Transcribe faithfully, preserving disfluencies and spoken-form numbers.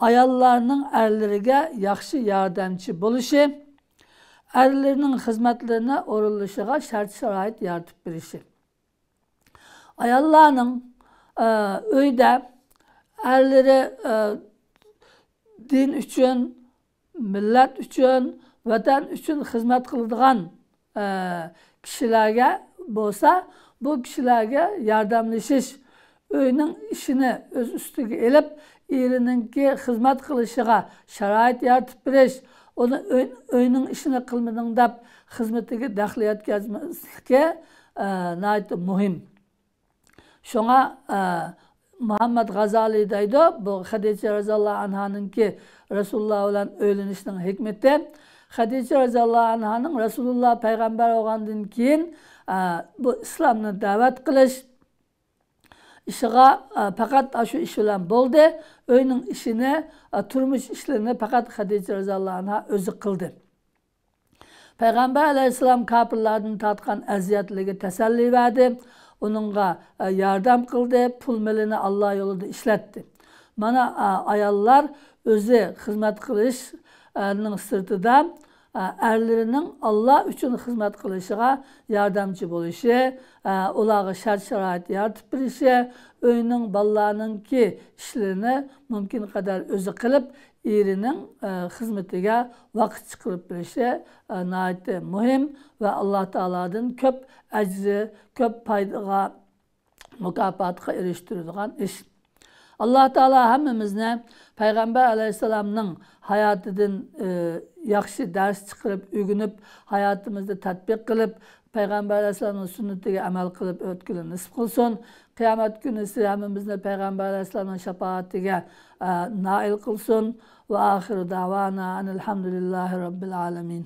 ئاياللارنىڭ ئەرلىرىگە ياخشى ياردەمچى بولۇشى، ئەرلىرىنىڭ خىزمەتلىرىنى ئورۇنلىشىغا شەرت-شارائىت يارىتىپ بېرىشى. ئاياللارنىڭ، ئە، ئۆيدە ئەرلىرى، ئە، دىن ئۈچۈن، مىللەت ئۈچۈن، ۋەتەن ئۈچۈن خىزمەت قىلىدىغان، ئە، كىشىلەرگە بولسا، بۇ كىشىلەرگە ياردەملىشىش، ئۆينىڭ ئىشىنى ئۆز ئۈستىگە ئېلىپ، ئېرىنىڭكى خىزمەت قىلىشىغا شارائىت يارىتىپ بېرىش، ئۇنى ئۆي-، ئۆينىڭ ئىشىنى قىلمىدىڭ دەپ خىزمىتىگە دەخلى يەتكۈزمەسلىكى، ئە، ناھايىتى مۇھىم. شۇڭا، ئە، مۇھەممەد غازالىي دەيدۇ، بۇ خەدىچە رەزىياللاھۇ ئەنھانىڭكى رەسۇلۇللا بىلەن ئۆيلىنىشنىڭ ھېكمىتى. خەدىچە رەزىياللاھۇ ئەنھانىڭ رەسۇلۇللا پەيغەمبەر بولغاندىن كېيىن، ئە، بۇ ئىسلامنى دەۋەت قىلىش ئىشىغا، ئە، پەقەت ئاشۇ ئىش بىلەن بولدى. ئۆينىڭ ئىشىنى، ئە، تۇرمۇش ئىشلىرىنى پەقەت خەدىچە رەزىياللاھۇ ئەنھا ئۆزى قىلدى. پەيغەمبەر ئەلەيھىسسالام كاپىرلاردىن تارتقان ئەزىيەتلىرىگە تەسەللى بەردى، ئۇنىڭغا، ئە، ياردەم قىلدى، پۇل مېلىنى ئاللا يولىدا ئىشلەتتى. مانا، ئە، ئاياللار ئۆزى خىزمەت قىلىشنىڭ سىرتىدا، ئە، ئەرلىرىنىڭ ئاللا ئۈچۈن خىزمەت قىلىشىغا ياردەمچى بولۇشى، ئە، ئۇلارغا شەرت-شارائىت يارىتىپ بېرىشى، ئۆينىڭ، بالىلارنىڭكى ئىشلىرىنى مۇمكىن قەدەر ئۆزى قىلىپ، ئېرىنىڭ، ئە، خىزمىتىگە ۋاقىت چىقىرىپ بېرىشى، ئە، ناھايىتى مۇھىم ۋە ئاللا تائالادىن كۆپ ئەجرى، كۆپ پايدىغا مۇكاپاتقا ئېرىشتۈرىدىغان ئىش. ئاللا تائالا ھەممىمىزنى پەيغەمبەر ئەلەيھىسسالامنىڭ ھاياتىدىن، ئى، ياخشى دەرس چىقىرىپ، ئۆگىنىپ، ھاياتىمىزدا تەتبىق قىلىپ، پەيغەمبەر ئەلەيھىسسالامنىڭ سۈننىتىگە ئەمەل قىلىپ ئۆتكىلى نېسىپ قىلسۇن. قىيامەت كۈنىسى ھەممىمىزنى پەيغەمبەر ئەلەيھىسسالامنىڭ شاپائىتىگە، ئە، نائىل قىلسۇن. ۋە ئاخىرۇ دەۋانا ئەنىل ھەمدۇلىللاھى رەببىل ئالەمىن.